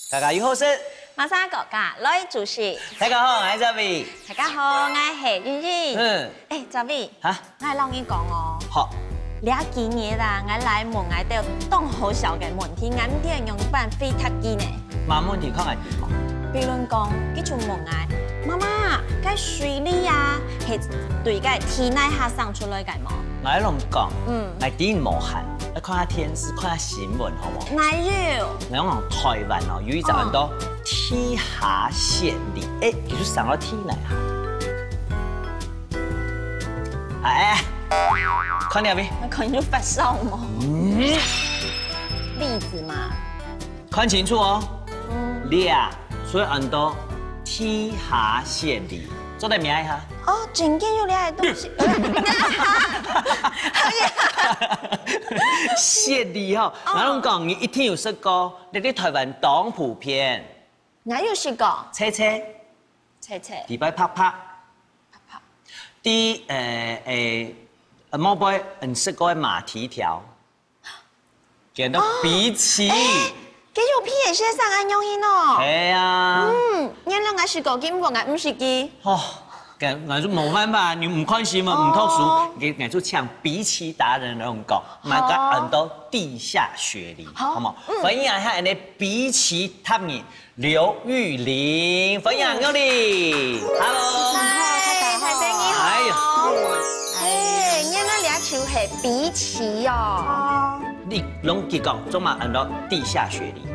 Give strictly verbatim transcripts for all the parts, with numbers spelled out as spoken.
家家有好食，馬上个家來煮食。大家好，我係Zavi。大家好，我係Ying Ying。嗯，哎，Zavi，哈，我來同你講哦，好，這幾日啦，我來問𠊎兜當好笑个問題，𠊎毋知用般回答佢呢。麼問題？看𠊎知無？比如講，佢就問𠊎，媽媽，該水梨啊，係對該地泥下生出來个無？𠊎同你講，嗯，𠊎知你無閒，愛看下電視，看下新聞，好無？哪有？𠊎講台灣哦，有一隻安到地下雪梨，哎，佢就生到地泥下。哎，看到未？那可能就發燒嘛。嗯，栗子嘛。看清楚哦，嗯，這所以安到地下雪梨，做得摸一下。哦，真个有這个東西。雪梨吼，哦，𠊎同你講，你一定有食過，你在台灣當普遍。𠊎有食過。脆脆，脆脆，底背白白，白白，底，呃，呃，呃，後背你食過个馬蹄條，叫做荸薺。哎，佢有荸薺先生恁樣形哦。係啊。嗯，原來𠊎食過，今晡𠊎毋食佢。哦，該，該就無辦法，你毋看新聞，毋讀書，哦，𠊎，𠊎就請荸薺達人來同你講，麼个安到地下雪梨，好，好無？嗯，歡迎啊，恁呢荸薺達人劉玉玲，歡迎玉玲。Hello。嗨，大家好。嗨，你好。哎喲。哎，原來這就係荸薺哦。你攏佢講，做麼安到地下雪梨？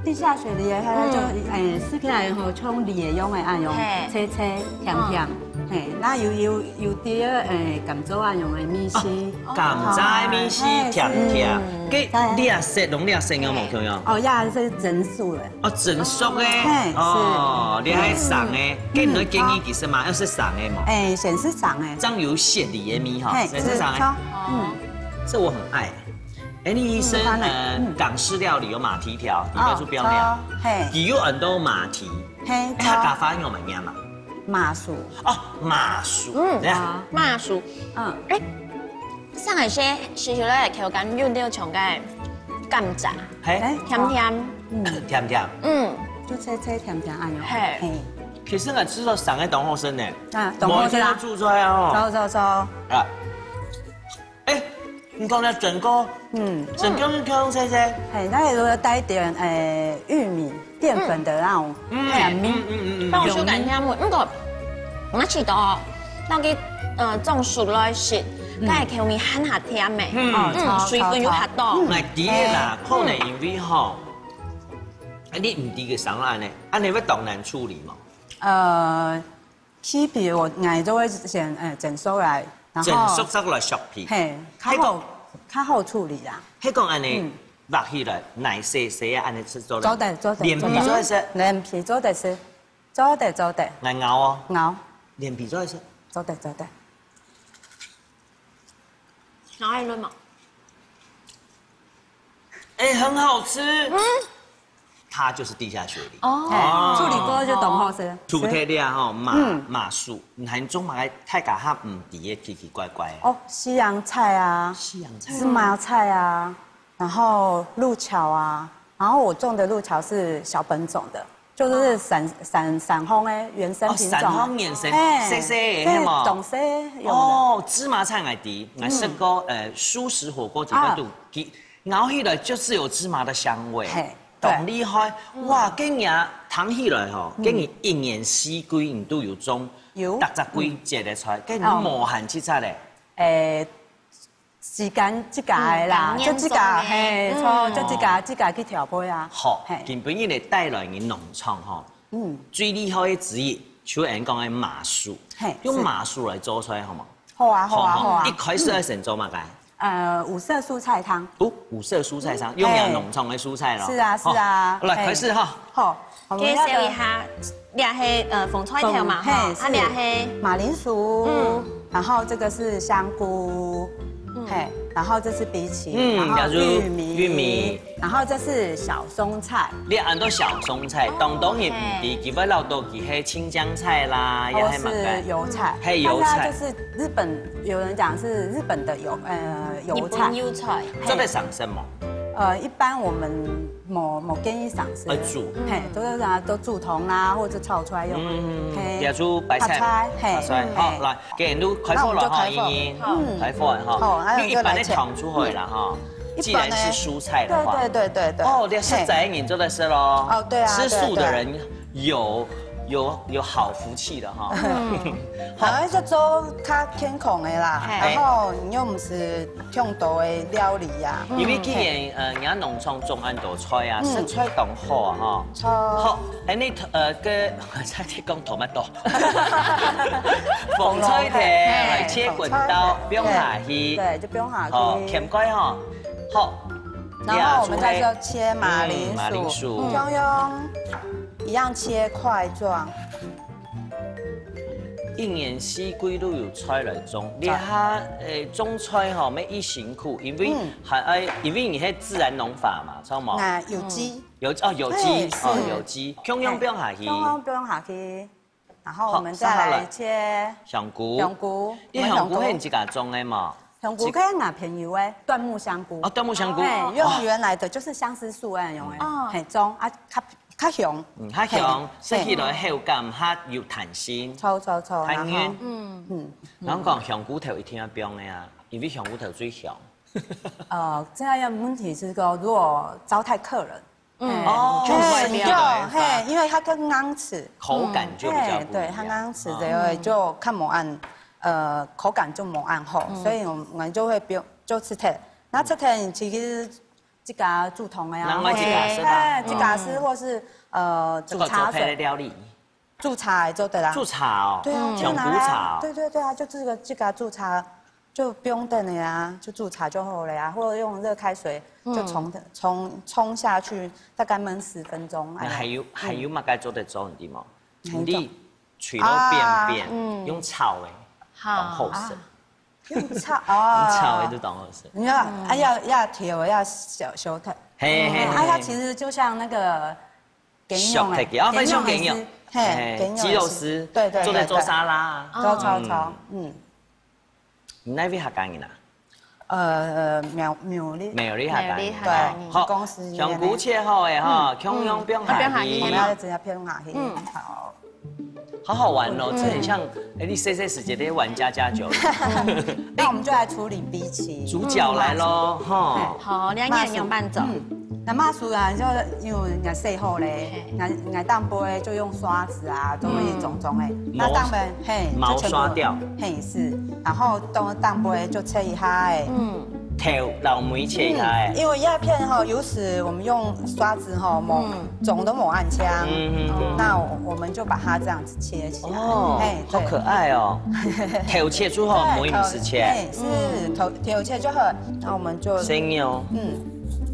地下雪梨个，佢就，嗯，哎，食起來吼，像梨个樣个恁樣，嘿，脆脆甜甜，嗯，嘿，該有，有，有點，哎，甘蔗恁樣个味緒。哦，甘蔗个味緒，嘿，甜甜。是。該這色攏這色有無共樣？哦，這係蒸熟个。 哦，蒸熟个。嘿，是。哦，你還生个，嗯，該你會建議佢食嘛？愛食生个嘛？哎，先食生个。正有雪梨个味吼，嘿，先食生个。是，好。嗯。這我很愛。哎，你醫生，嗯，當然，呃，嗯，港式料理有馬蹄條，你哦，該就不用了。著，嘿。佢有很多馬蹄，嘿，哎，客家話用麼个嘛？馬薯。哦，馬薯，嗯，對啊。馬薯。嗯。哎， 生个時，食起來口感有點像該甘蔗，嘿，哎，甜甜。嗯，甜甜。嗯，就脆脆甜甜恁樣。嘿。嘿。其實𠊎食著生个當好食呢。啊，當好食啊。無一定愛煮出來哦。走走走。啊，哎，你講个整個，嗯，整個係香脆脆。嘿，該有帶點，誒，玉米。 澱粉的那種，嗯，甜味。嗯，嗯，嗯，嗯。幫我修改一下，毋過𠊎試著哦，到佢，呃，種熟來食，嗯，該口味還較甜咩。嗯。哦，嗯，著，水分有較多。著，著。嗯。𠊎知啦，哎，可能因為吼，嗯，你毋知佢生到恁呢，恁呢會當難處理嘛。呃， 皮皮我，𠊎就會先，呃，蒸熟來，然後，蒸熟再來削皮。嘿，較好，該講，較好處理啦。該講恁呢，嗯，挖起來，泥細細啊，恁呢食做得。做得，做得，連皮做得食。做得。連皮做得食，做得，做得。來咬哦。咬。連皮做得食。做得，做得。咬一輪嘛。哎，很好吃。嗯。 它就是地下雪梨。哦。哎，處理過就當好食。除忒了吼，馬，嗯，馬薯，你還種麼个大家較毋知个奇奇怪怪个？哦，西洋菜啊，西洋菜。芝麻菜啊，然後路橋啊，然後我種的路橋是小本種的，就是散，散，散荒的原生品種。哦，散荒原生，嘿，細細个，對，係無？當細用的。哦，芝麻菜𠊎知，𠊎食過，嗯，呃，蔬食火鍋裡背肚，啊，佢 咬起來就是有芝麻的香味，嘿，當厲害。對。哇，該你聽起來吼，嗯，該你一年四季你都有種，有，逐隻季節个菜，嗯，該你無閒去摘嘞。哦。誒，時間自家个啦，嗯，就自家，嘿，嗯，著，就自家，自家去調配啊。好，嘿。今晡日呢帶來你農場吼，嗯，最厲害个之一，就係講个麻薯，嘿，用麻薯來做菜好無？好啊，好啊，好啊。一開始愛先做麼个？ 呃，五色蔬菜湯。哦，五色蔬菜湯，用了農場的蔬菜咯。是啊，是啊。好，來，嘿，開始哈。好，我們那個介紹一下，這係，呃，紅菜頭嘛，紅，哈，嘿，啊，這係馬鈴薯，嗯，然後這個是香菇，嗯，嘿，然後這是荸薺，嗯，然後玉米，玉米，然後這是小松菜。你安到小松菜，當多人毋知，佢會恅到佢係青江菜啦，也係麼个？哦，是油菜，係油菜。但是它就是日本，有人講是日本的油，呃，油菜。日本油菜。嘿。做得生食無？呃，一般我们无，无建议尝试。愛煮。嘿，都是啊，都煮汤啦，或者炒出来用。嗯，嘿，也煮白菜。白菜，嘿，白菜。好，嘿。来，今日开火了哈，那我们就开火。莹莹，好。嗯。开火了哈。好，那你一般的就来切。汤就好了哈。嗯。既然是蔬菜的话。一般的。对，对，对，对，对。哦，连食齋的人做得食咯。嘿。哦，对啊，吃素的人对啊，对啊。 有，有，有好福气的哈。嗯。好，就做較健康的啦，嘿。然后你又毋使忒多的料理呀。因為既然，呃，人家農場種恁多菜啊，嗯。食菜當好啊哈。好。好，恁呢，呃，个，差點講tomato。紅菜頭，嘿，來切滾刀，紅菜頭。放下去。对，就放下去。好，掀開哈。好。然后我们再做切马铃薯，嗯，马铃薯。用用 一样切块状。一年四季都有菜來種，你看，呃，種菜吼，乜已辛苦，因為嗯。還愛，因為你係自然農法嘛，知道嗎？啊，有機。有，哦，有機，嘿，哦，是。有機，共樣放下去。嘿，共樣放下去，然后我们再来切香菇。香菇。你香菇係你自家種个嘛？ 香菇可以拿便宜个椴木香菇。哦，椴木香菇。嘿，用原来的，就是相思树那种的，哦。嘿，种啊，较，较香。嗯，較香，嘿，食起來口感較有彈性。臭，臭，臭，然后，較軟。嗯。嗯。人講香菇頭一定愛放个啊，因为香菇頭最香。呃，这样问题是说，如果招待客人，嗯。哦，嘿，就是外表的话，嘿，因为它更硬齿。口感就比较不一样。嘿，对，它硬齿，哦。所以就看不按，呃，口感就没按好，嗯。所以我们就会不用，就切忒。那切忒其实自家煮汤的啊，另外自家食啊。或是，嘿，自家食，嗯。或是，呃，这个做配的料理。煮茶也做得啦。煮茶哦，对啊，嗯。香菇茶哦。对，对，对啊，就这个，自家煮茶，就不用等了呀，就煮茶就好了呀，或者用热开水就冲，嗯。冲，冲下去，大概焖十分钟。那还有，哎呀。还有么个做得做，你知道吗？哪一种？你水都变变，啊，嗯。用炒的，好。当好食。啊。用炒，哦。用炒的就当好食。你要，嗯。啊，要，要调，要小，小调。嘿，嘿，啊，它其实就像那个 雞肉欸，熟忒去，啊，雞肉係，嘿，雞肉絲，雞肉絲，對，對，對，做得做沙拉啊。對。做，做，做，嗯。嗯。你哪位客家人啊？呃，苗，苗栗。苗栗客家人。苗栗客家人。對，好，公司裡面的。香菇切好了哈，嗯。共樣放下去。嗯。放下去。我們要直接放下去。嗯。好。好好玩哦，嗯。這很像，哎，你細細時節在玩家家酒。那我們就來處理荸薺。主角來咯，哈。好，兩個人用慢走。嗯。 那麻薯啊，就因為𠊎洗好咧，嘿。𠊎，𠊎當背就用刷子啊，做一種種欸。嗯。那當背，嘿，毛刷掉。就全部，嘿，是。然後當，當背就切一下欸。嗯。頭摎尾切一下欸。嗯，因為葉片吼，有時我們用刷子吼，無，嗯。總都無恁靚。嗯，嗯，嗯。那我，我們就把它這樣子切起來。哦，嘿，對。好可愛哦。頭切出後，對，尾毋使切。頭，嘿，是，嗯。頭，頭切就好。那我們就，先哦。嗯。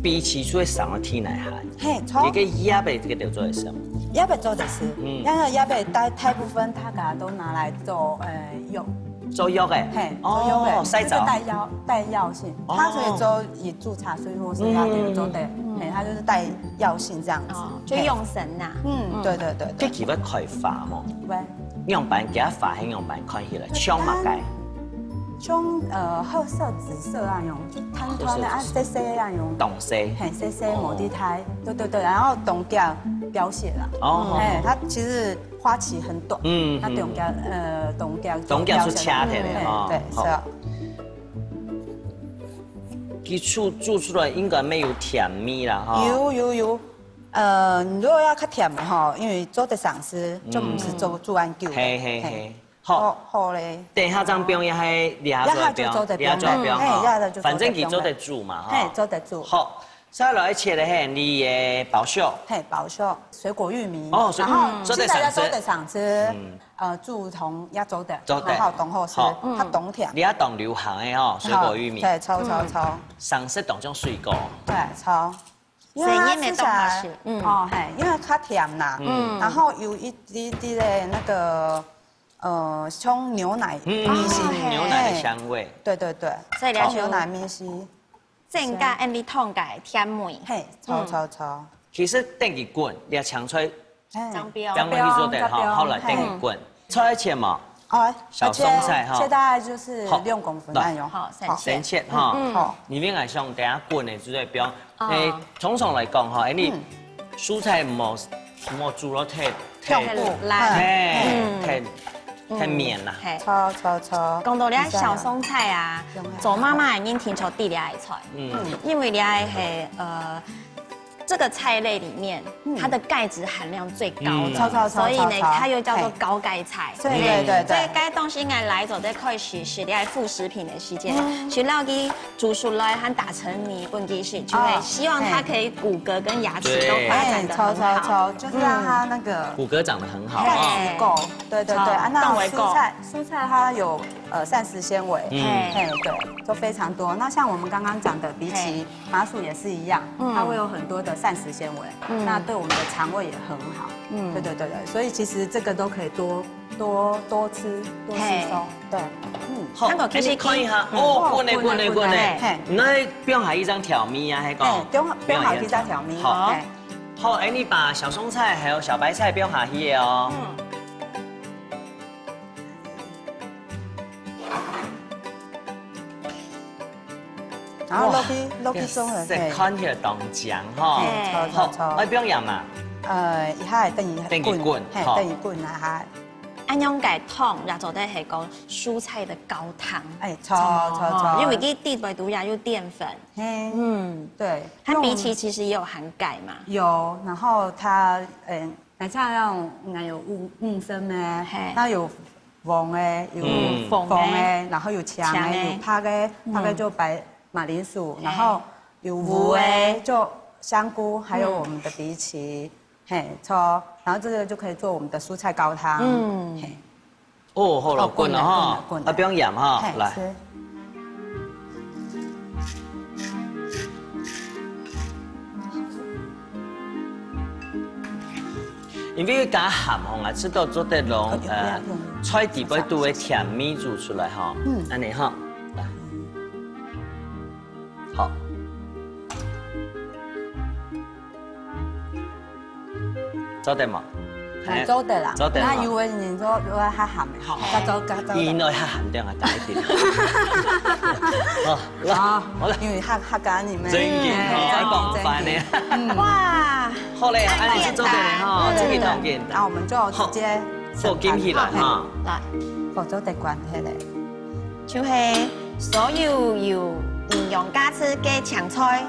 荸薺就會生到地泥下。嘿，著。這個葉仔這個就做得食。葉仔做得食，嗯。因為葉仔大，大部分大家都拿來做，呃，藥。做藥的？嘿，做藥的，哦，曬著。就是帶藥，帶藥性。哦。它可以做以煮茶水或是要給人做的，嗯。嘿，它就是帶藥性這樣子。哦，就用神吶。嘿。嗯，對，對，對，對。這佢會開花無？會。樣般，佢个花係樣般看起來，像麼个？ 像，呃，褐色、紫色那種，就攤攤的啊，黑色、紫色。細細的那種。東西。嘿，細細，哦。無幾大。對，對，對，然後當遽凋謝啦。哦。嘿，它其實花期很短，嗯，它當遽，嗯。呃，當遽就凋謝了。當遽就切忒了，嗯，哦，對，好。是啊。佢煮，煮出來應該乜有甜味啦，哈。有，有，有。呃，你如果要較甜的吼，因為做得省事，就毋使做，嗯。做恁久的。嘿，嘿，嘿。嘿。 好。好，好咧。等一下正放一下，這下做得放，這下就做得放。這下做得放，嘿，吼。這下就做得放。反正佢做得煮嘛，吼。嘿，做得煮。好，再來切个係你个包粟。嘿，包粟，水果玉米。哦，水果，嗯。然後做得省事。其實也做得省事，嗯。呃，煮湯也做得，做得。好，當好食，好。嗯。較當甜。這下當流行个吼，水果玉米。好，對，著，著，著。嗯。省事當種水果。對，著。 因為它吃起來，生意也當好吃，嗯。哦，嘿，因為較甜啦，嗯。然後有一滴滴的那個，呃，像牛奶，嗯，嗯，嗯，牛奶的香味。嘿，對，對，對，所以了解。像牛奶味緒。增加恁樣湯个甜味。嘿，著，嗯。著，著。其實等佢滾，這青菜嘿。正放。放落去做得，吼，正放，好，來等佢滾。嘿。菜愛切嘛？哦，小松菜哈。切大概就是好，六公分那样。好，三切。三切哈。嗯。好。你们来想，等下滾的之类，不要，哦。哎，通常来讲哈，哎，你蔬菜莫莫煮到太太太烂。太嗯太太绵啦。嘿。错错错。讲到了小松菜啊，一下啊。做妈妈的人听说地里爱菜，嗯。因为你爱嘿呃。这个菜类里面，嗯。它的钙质含量最高的，嗯。超超超所以呢，超超它又叫做高钙菜。嘿。对对对对。所以该东西应该来走在开始是在副食品的时间，嗯。先让它煮熟来和打成泥，本基是就会哦。希望它可以骨骼跟牙齿都发展得很好。嘿，超超超，就是让它那个嗯。骨骼长得很好啊。嘿，够，对对对，好，啊，那更为够。蔬菜，蔬菜它有呃膳食纤维，嗯。嘿，对，就非常多。那像我们刚刚讲的荸荠、嘿。 麻薯也是一样，嗯。它会有很多的膳食纤维，嗯。那对我们的肠胃也很好。嗯。对对对对，所以其实这个都可以多多多吃多吸收。嘿。对，嗯。好，那个其实哎，你看一下，嗯。哦，滾嘞，滾嘞，滾嘞。嘿。那放下一张调味啊，还讲。哎，放放下一张调味，好。哎。好，哎，你把小松菜还有小白菜放下去哦。嗯。 然后落去，哇，落去做伙，嘿。色看起来當靚哈。嘿，好，好，好，好。愛放鹽嘛？呃，一下等佢等佢滾，滾，嘿，好。等佢滾啊哈。恁樣个湯，也做得係講蔬菜的高湯。哎，錯，錯，錯，錯。因為佢底背都也有澱粉。嘿，嗯，對。它荸荠其實也有含鈣嘛。有，然後它，嗯， 那像那種，那有五五色咩，嘿。那有黃个，有嗯。黃个，然後有青个，青个。有白个，嗯。白个就白馬鈴薯，嘿。然後有烏个烏个。就香菇，還有我們的荸荠，嗯。嘿，錯，然後這個就可以做我們的蔬菜高湯，嗯。嘿。 哦，好了，哦，滾了哈，滾了，滾了。啊，不用鹽哈，嘿，來。是。因為加鹹吼啊，食到做得弄，哦，呃，不要，不用，不用。菜底背都會甜味煮出來哈。嗯。恁樣哈，來。好。 做得無？哎，做得啦。做得哈。那有个人做，做較鹹个吼，較做，較做得。伊內較鹹點啊，加一點。好，來，好，好了。因為客，客家人咩。正經吼，哎，愛講飯呢。正經，正經。嗯。哇。好嘞，恁樣就做得了哈，嗯。這個當簡單。那我們就直接好，放起來哈。來。好，做得關起來。 就係所有有營養價值个青菜，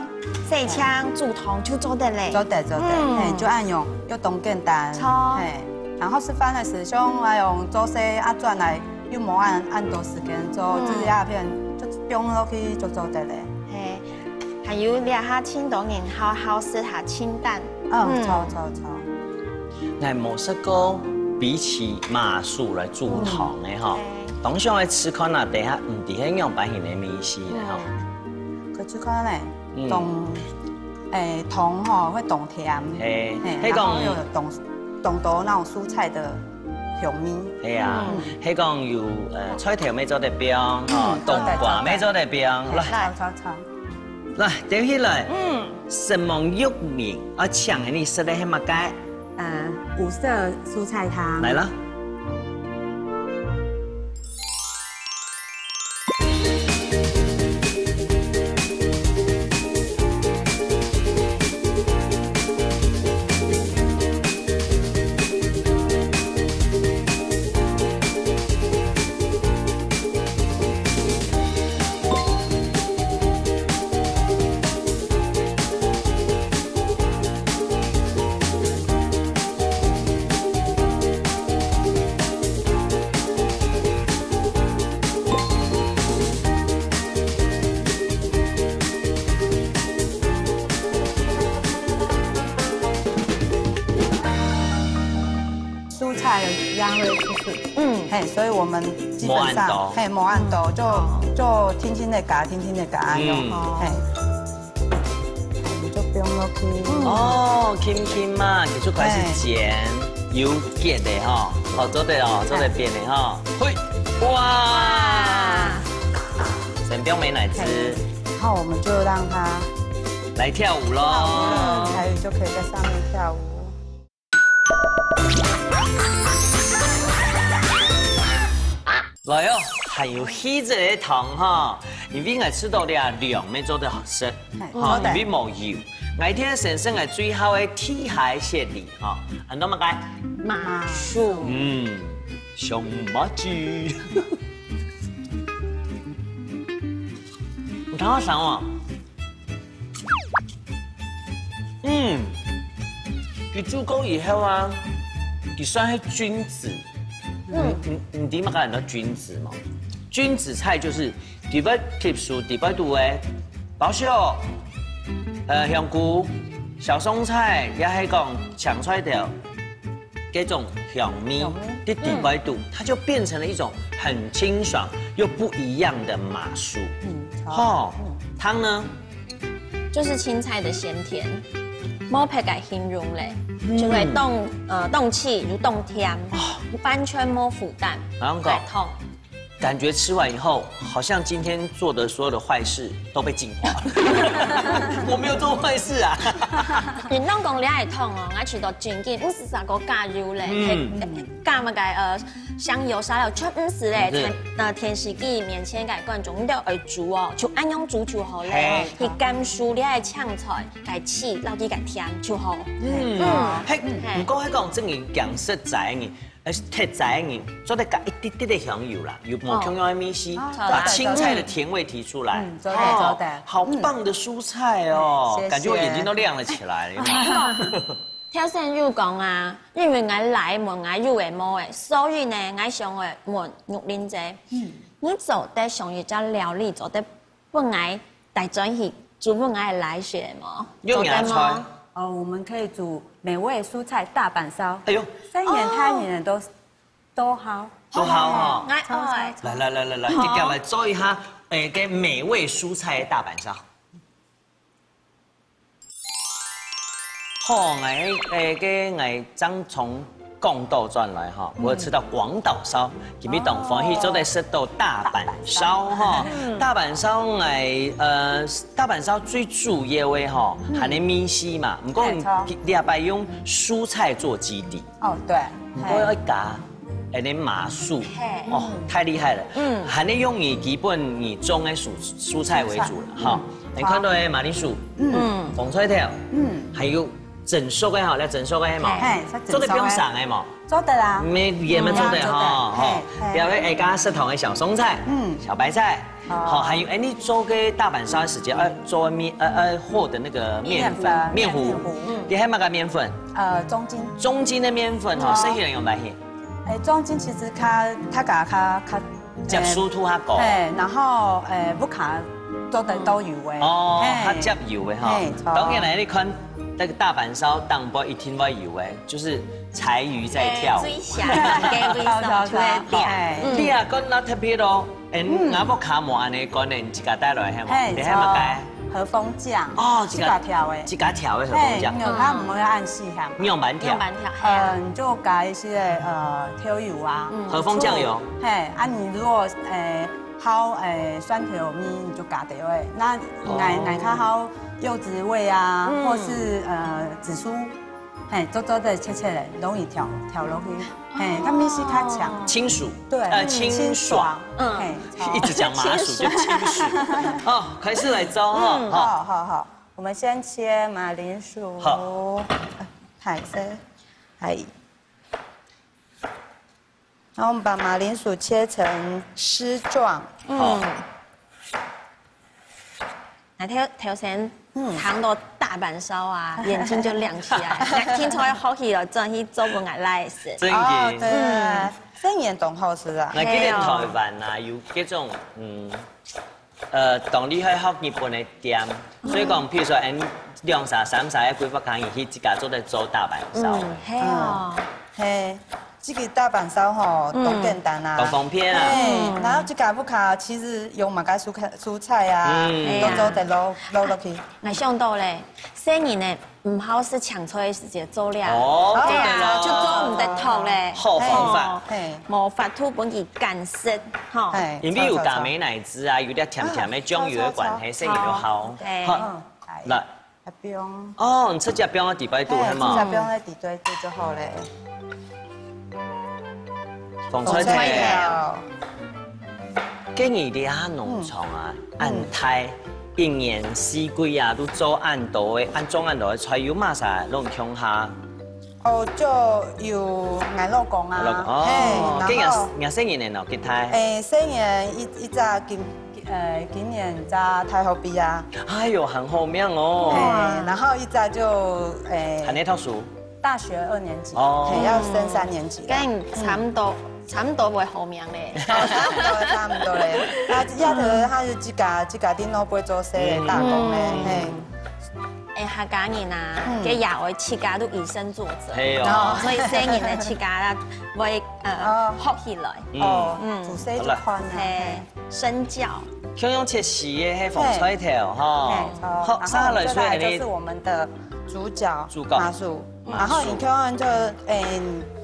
洗淨煮湯就做得了。做得，做得，嗯。嘿，就恁樣，又當簡單。著。嘿，然後食飯个時，像愛用做事啊轉來，又無恁，恁多時間做，嗯。就是這片就放落去就做得了。嘿，還有這下盡多人好，好食下清淡。嗯，嗯。著，著，著。 𠊎無食過荸荠麻薯來煮湯个吼。嗯，對。當想愛試看啊，等下毋知係仰般形个味緒个吼。嗯。可以試看咧，嗯。當，誒，湯吼會當甜，嘿，嘿，係講然後又有當，當多那種蔬菜的香味。係啊，嗯。係講有，呃，菜頭乜做得放，吼，嗯，冬瓜乜做得放，著，著，著。來。著，著，著。 來，接下來，嗯。承蒙玉玲，啊，請你食个係麼个？啊，五色蔬菜湯。來了。 蔬菜也會出水。嗯。嘿，所以我們基本上，無恁多。嘿，無恁多，就，哦。就輕輕地加，輕輕地加，嗯。嘿。你就放落去。哦，輕輕嘛，佢就開始煎，嘿。有結个吼，好做得哦，做得變个吼。嘿，哇！哇！先放美乃滋。嘿，然後我們就讓它來跳舞咯。跳舞了，柴魚就可以在上面跳舞。來哦，還有稀子个糖哈，因為𠊎知道這兩味做得好食，哈，做得。因為無油。𠊎聽先生个最好个地下雪梨哈，安到麼个？麻薯。嗯，香麻吉。你看好香哦。 嗯，佢煮過以後啊，佢算係菌子。嗯，你你知麼个安到菌子無？菌子菜就係佢會吸收裡背肚个包粟、呃香菇、小松菜，也係講青菜頭，這種香味，香味。在裡背肚，它就變成了一種很清爽又不一樣的麻薯。嗯，好。吼，湯呢？ 就是青菜的鹹甜，無別个形容咧，就係當呃當鮮又當甜，完全無負擔，然後講个湯。感覺吃完以後，好像今天做的所有的壞事都被淨化了。我沒有做壞事啊。你攏講這个湯哦，𠊎試著真經毋使再過加油咧，嗯。加麼个呃香油、沙料，全毋使咧，嗯，係。呃電視機面前个觀眾，你兜愛煮哦，就恁樣煮就好咧，嘿。去感受這个青菜。 个鮮，摎佢个甜就好。嗯，嗯，嘿，嘿。毋過係講真个講實在个，呃，實在个，做得加一滴滴个香油啦，有無共樣个味緒，哦。把青菜的甜味提出來。嗯，做得，哦，做得。好棒的蔬菜哦，嗯。謝謝。感覺我眼睛都亮了起來。有沒有？頭先有講啊，因為𠊎來問𠊎有个無个，所以呢，𠊎想愛問玉玲姐，嗯。你做得想一隻料理，做得 分𠊎帶轉去煮分𠊎个倈仔食無？用你个菜。做得無？哦，我們可以煮美味蔬菜大阪燒。哎喲。三年、哦。太年的都，都好。都好哦。哎，超，超，哎。超。來，來，來，來，來，好。你過來做一下，誒，个美味蔬菜大阪燒。 好，𠊎，誒，个𠊎正從廣島轉來哈，嗯。我有食著廣島燒，今日當歡喜做得食著大阪燒哈。嗯。大阪燒𠊎，呃，大阪燒最主要个哈，嗯。還有米線嘛，毋過你，嘿，著。你也愛用蔬菜做基底。哦，對。毋過愛加，誒，你麻薯，嘿。哦，太厲害了。嗯。還有用你基本你種个蔬，蔬菜為主了哈。嗯。 你看著个馬鈴薯，嗯。紅菜頭，嗯。還有蒸熟个吼，來蒸熟个嘛，嘿，做得放生个嘛，做得啦。無鹽个做得吼，嗯，做得，吼，嘿，嘿。還有个愛加適當个小松菜，嗯。小白菜，哦。好，還有，誒，你做个大阪燒个時節，愛做麵，呃，呃，和个該个麵粉，麵粉。麵糊，麵糊，嗯。你還愛麼个麵粉？呃，中筋。中筋个麵粉吼，哦。細人用來嘿。誒，中筋其實較，較，較，較 接受度較高。嘿，然後，誒，屋下做得都有个。哦，嘿。較接油个哈。嘿，著。當然啦，你看該个大阪燒頂背一定會有个，就是柴魚在跳舞。誒，最香个味道就會跳。著，著，著。嘿。嗯。你啊，講較特別咯，誒，嗯。𠊎屋下無恁樣講个，你自家帶來係無？嘿，你係麼个？著。和風醬，哦，自家，自家調个。自家調个和風醬。嘿，因為佢毋會恁鹹。你用粄條。用粄條，嘿啊。呃，你就加一些，呃，豆油啊，嗯。和風醬油。 嘿，啊，你如果，誒，好，誒，蒜頭味，你就加點味。那𠊎，哦。𠊎較好柚子味啊，嗯。或是，呃，紫蘇，嘿，做做得切切个，容易調，調落去。嘿，它味緒較強。哦。清爽。對，呃，嗯，清爽。清爽。嗯。嘿，著。一直講麻薯就清爽。清爽。哦，開始來做哦，嗯。好。好，好，好。我們先切馬鈴薯。好。呃，海參，哎。 然後我們把馬鈴薯切成絲狀。好。嗯。𠊎頭，頭先，嗯。聽著大阪燒啊，眼睛就亮起來。𠊎聽說愛學起來，轉去做分𠊎倈仔食。真个。哦，對，嗯。生意當好食啊。𠊎記得台灣啊，有這種，嗯， 呃，當厲害學日本个店，所以講，譬如說，𠊎兩儕、三儕个規劃，可以去自家做得做大阪燒。嗯，係哦。嗯，係，這個大阪燒吼，嗯。當簡單啊。當方便啊。嘿，嗯。然後自家屋下其實有麼个蔬菜，蔬菜啊，嗯。都做得落，落落去。𠊎想到咧，細人呢， 毋好食青菜个時節做了。哦，對啊，對哦。就做毋得忒咧。好方法。嘿。無法度分佢揀食，吼。嘿，因為有加美乃滋啊，有點甜甜个醬油个關係，著，著，著。所以就好。嘿。好，嗯，來。阿冰。哦，你直接放在底背肚，嘿，係嗎？直接放在底背肚就好咧。紅菜頭。紅菜頭。該你這下農場啊，恁大，一年四季啊，都做恁多个，恁種恁多个菜，有麼儕攏共下？哦，就有𠊎老公啊，老公，哦，嘿，該若，然後若細人呢，幾大？誒，細人一，一隻今，呃，今年正大學畢業。哎喲，還好命哦。嘿，然後一隻就，誒，還在讀書。 大學二年級，哦，嘿，要升三年級了。該你差毋多，差毋多會好命咧。哦，差毋多，差毋多咧。啊，這頭佢係自家，自家在外背做事个打工个，嘿。誒，客家人啊，該也愛自家都以身作則。係哦。所以細人呢，自家會，呃，哦，學起來。哦，嗯，自細就看啊，嘿，嘿。身教。像用切絲个，係紅菜頭吼。嘿，好，然後我們再來就是我們的主角，主角。麻薯。 然後你看就，誒，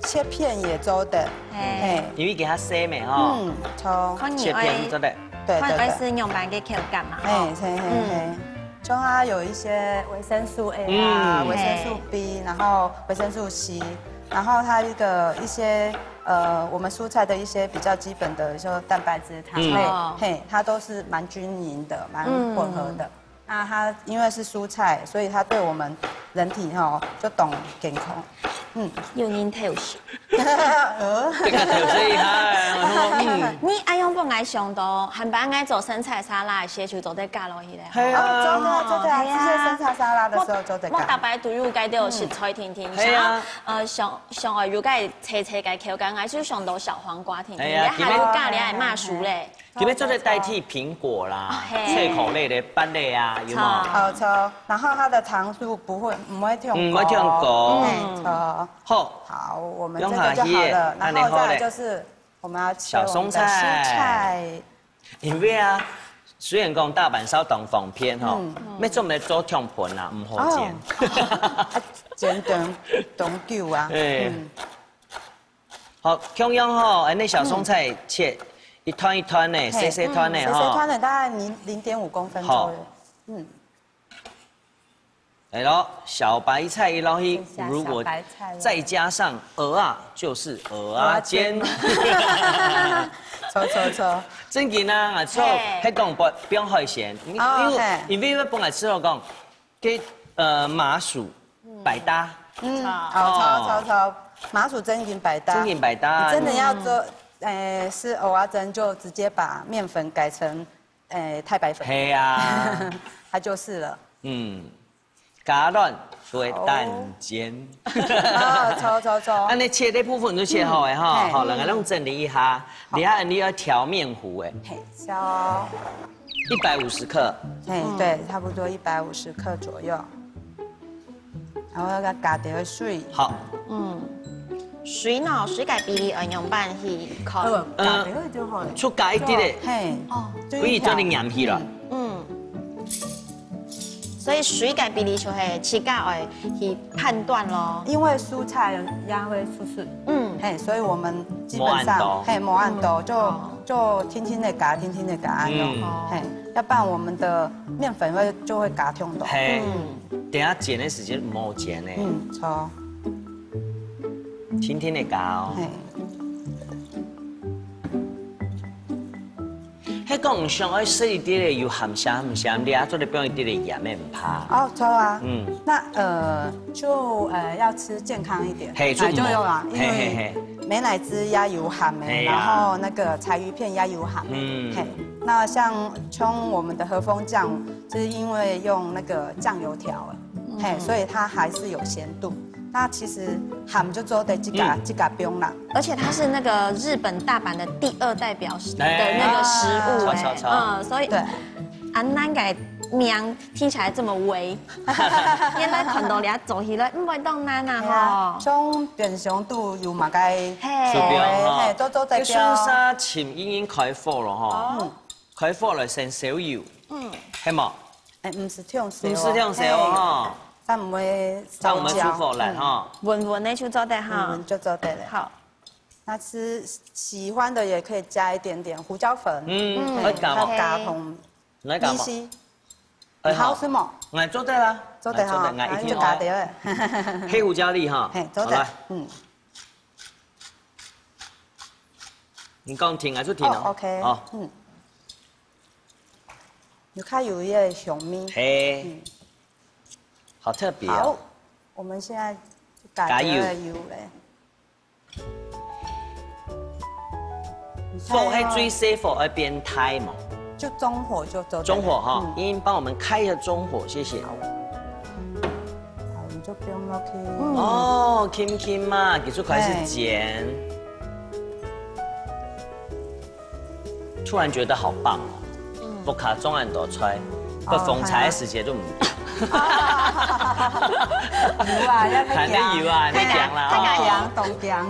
切片也做得，嘿。因為佢較細咩吼，嗯，好。切片做得。對，對，對。看愛係仰般个口感嘛，嘿，吼。嘿，嘿，嘿。嗯。就它有一些維生素A啊，嗯。維生素B，然後維生素C，然後它一個，一些，呃，我們蔬菜的一些比較基本的，說蛋白質、糖類，嗯。哦。嘿，它都是蠻均勻的，蠻混合的。嗯。 那它因為是蔬菜，所以它對我們人體吼，就當健康。嗯。有人偷笑。呃。這個偷笑一下，我說，嗯。你恁樣分𠊎想到，下擺𠊎做生菜沙拉个時，就做得加落去咧。係啊。哦，做得啊，做得啊，係啊。直接生菜沙拉的時候做得加。我，我逐擺都有該兜食材定定，係啊。像，呃，像，像愛有該脆脆个口感，𠊎就想到小黃瓜定定，係啊，你還有加了麻薯咧。 特別做得代替蘋果啦、哦，嘿。脆口類的、芭樂啊，有無？著。好，著。然後它的糖度不會，不會忒高。嗯，不會忒高。嘿，著。好。好，我們這個就好了。用下去，然後再來就是我們要切我們的蔬菜。小松菜。因為啊，雖然講大阪燒當方便吼，嗯。乜做毋得做長盤啦，毋好煎。哦。啊，煎當，當久啊。嘿。嗯。 好，共樣吼，恁呢小松菜切一段一段呢，嘿，細細段呢，嗯，細細段呢，吼。大概零，零點五公分左右。好。嗯。來咯，小白菜一落去，這下如果小白菜咯。再加上蚵仔，就是蚵仔煎。蚵仔煎。著，著，著。正經啊，𠊎做，嘿。彼種不，不用海鮮，因，哦，因為，嘿。因為本來試著講， 該，呃，麻薯，嗯。百搭。嗯，哦。好，著，著，著。麻薯正經百搭。正經百搭。你真的要做，嗯。呃，是蚵仔煎就直接把麵粉改成，呃，太白粉。係啊。它就是了。嗯。加卵就會蛋煎。好。哦，著，著，著。恁呢切个部分就切好了哈，嗯。好，嘿。來，來，咱整理一下。好。等下你要調麵糊欸。嘿，小 一百五十克。嘿，嗯。對，差不多一百五十克左右。然後要加點水。好。嗯。水呢，水个比例愛仰般去看？呃，加點就好了。就加一滴仔。嘿。哦。不然做得黏去了。嗯。嗯。所以水个比例就係自家愛去判斷咯。因為蔬菜也會出水。嗯。嘿，所以我們基本上，無恁多。嘿，無恁多，嗯。就哦。 就輕輕地加，輕輕地加，恁樣。嗯。嘿，要不然我們的麵粉會，就會加忒多。嘿，嗯。等下煎个時節毋好煎呢。嗯，著。輕輕地加哦。嘿。該講想愛食一滴仔有鹹鹹鹹，你也做得放一滴仔鹽个，毋怕。哦，著啊。嗯。那，呃，就，呃，要吃健康一點。嘿，就哎，就有啊，因為嘿，嘿，嘿。 美乃滋也有鹹个，嘿呀。然後那個柴魚片也有鹹个，嗯。嘿，那像，像我們的和風醬，就是因為用那個醬油調的，嗯。嘿，所以它還是有鹹度。那其實鹹就做得自家，嗯。自家放啦。而且它是那個日本大阪的第二代表的那個食物欸，哎。著，著，著。嗯，所以，對。恁樣个名 聽起來這麼威。原來看到你做起來，毋會當難啊，係啊，吼。像冰箱肚有麼个，嘿。手錶吼。嘿，做，做這錶。該順續尋已經開火了吼。哦。開火來先燒油。嗯。係無？哎，毋使忒燒哦。毋使忒燒哦，嘿。吼。正毋會燒焦。正毋會煮火來吼。嗯。穩穩个就做得哈。穩穩就做得了。好。那吃喜歡的也可以加一點點胡椒粉。嗯，嗯，可以加嗎？還有加糖。 來加嘛。你係，哎，你好食無？好。來，做得啦。做得哈，來，做得，來，一定哦。那就加點仔。黑胡椒粒哈。嘿，做得，好，來。嗯。你講停還是停哦？哦，OK，哦。嗯。有較有一个香味。嘿，嗯。好特别哦。好，我们现在就加油。加个油嘞。你看哦。火係最细火，要变大嘛。就中火就做得了。中火哈，嗯。英英帮我们开一下中火，谢谢。好，你就放落去。哦，轻轻嘛，佢就开始煎。嘿。 突然觉得好棒哦。嗯。屋下种恁多菜，哦，不逢菜个时节都毋。有啊，要太強。還得有啊，你強啦，太強，哦。太強，當強。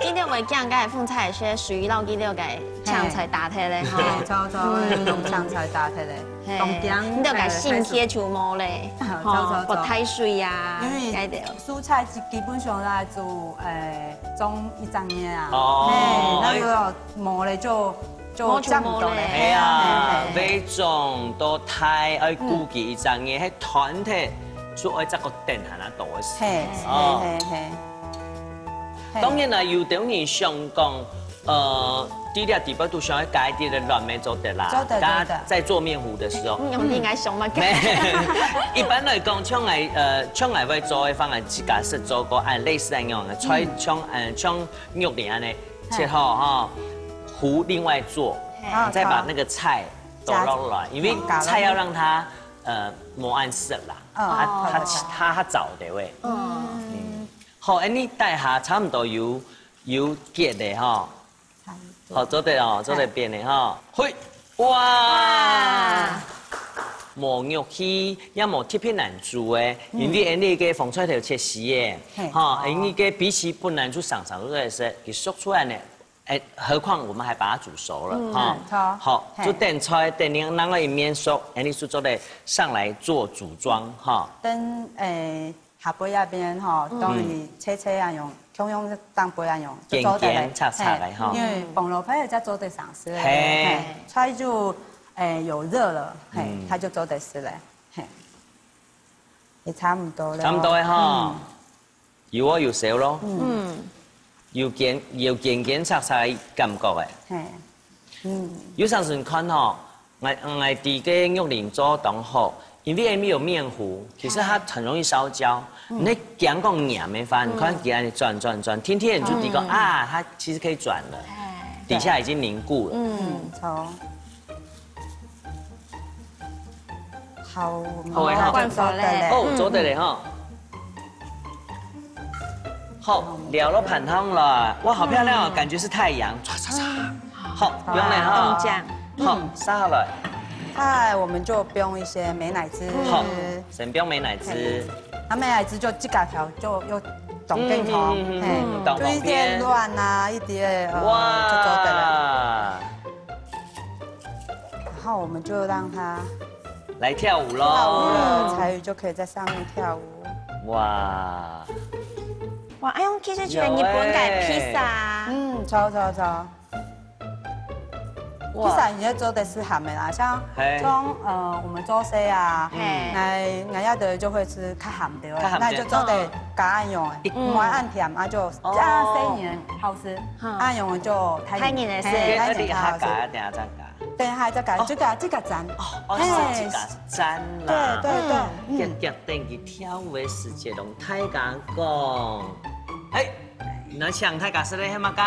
今天我们讲个逢菜是属于老记了个青菜打忒嘞，哈。嘿，差不多，用青菜打忒嘞。嘿，當強，你就个心血就無嘞，呃，吼，差不多。不太水呀，因为該个。 蔬菜基本上来煮，呃，种一整年啊。哦。嘿，那个無了就，就無就無了。降不到了。係啊，嘿，嘿，嘿。會種到大，愛顧佢一整年，嗯。該斷忒，就愛再過等下那多个時間。嘿，哦。嘿，嘿，嘿。嘿。當然啦，有兜人想講， 呃，在這地方都想要加一點个卵也做得啦。做得，大家在做麵糊的時候。做得。嗯，用你愛想嘛。嗯。一般來講，像𠊎，呃，像𠊎會做个方案，自家識做過，啊，類似恁樣个，菜，嗯。像，呃，像肉泥恁樣，嘿。切好哈，糊另外做，嘿。你再把那個菜倒落來，因為菜要讓它，呃，無恁澀啦，嗯。它，它，哦。它，它燥的喂。嗯。嗯。好，恁樣底下差不多有，有結的哈。 好，做得哦，做得變个哈。嘿，哇！哇！無肉去，也無特別難煮个，嗯。因為恁樣个紅菜頭切絲个，嘿。哈，恁樣个比起本來就生生熟熟个，佢熟出來呢，哎，何況我們還把它煮熟了，嗯，哈。嗯，好。好，嘿。就等菜，等你那個一面熟，恁樣就做得上來做組裝，哈。等，哎， 下背那邊吼，嗯。當然切切啊用，共樣當背啊用，就做得了。剪剪切切个吼。嘿，因為紅蘿蔔也做得生食个，嘿。嘿，菜就，誒，有熱了，嘿，嗯。它就做得食了，嘿。也差不多了。差不多个吼。嗯。有哦，有熟咯。嗯。有剪，有剪剪切切个感覺誒。嘿。 嗯。有當時看吼，𠊎，𠊎知个玉玲做當好，因為裡面有麵糊，其實它很容易燒焦。嗯。你驚講黏个話，你看佢恁樣轉轉轉，天天你就知講，嗯。啊，它其實可以轉了，哎。底下已經凝固了。嗯。嗯，好。 好，好欸，好。換法嘞。哦，做得嘞哈。好，料落盤項了，哇，好漂亮哦，嗯。感覺是太陽，唰唰唰。好，好，不用了哈。中獎。好，嗯。撒下來。再來我們就用一些美乃滋。好，先用美乃滋。嘿，那美乃滋就自家調，就又當健康，嗯，嗯，嗯，嗯，嘿，嗯，當方便。就一點卵啊，一點，呃，哇。就做得了。 然後我們就讓它來跳舞咯。跳舞了，嗯。柴魚就可以在上面跳舞。哇。哇，哎喲，其實就係日本个披薩啊。有欸。嗯，著，著，著。哇。披薩你也做得係鹹个啦，像，嘿。像，呃，我們做事啊，嘿。𠊎，𠊎也得就會食較鹹个，較鹹个。那就做得加恁樣个，嗯。毋愛恁甜，啊就，哦。這樣生意好食，嗯。恁樣就大人，大人个食。嘿，大人較好食。這個還加，等下再加。 等下再加，哦。這個，這個讚。哦，哦，嘿。係這個讚啦。對，對，對，嗯。嗯。遽遽等佢跳舞个時節，同大家講。哎，那請大家食个係麼个？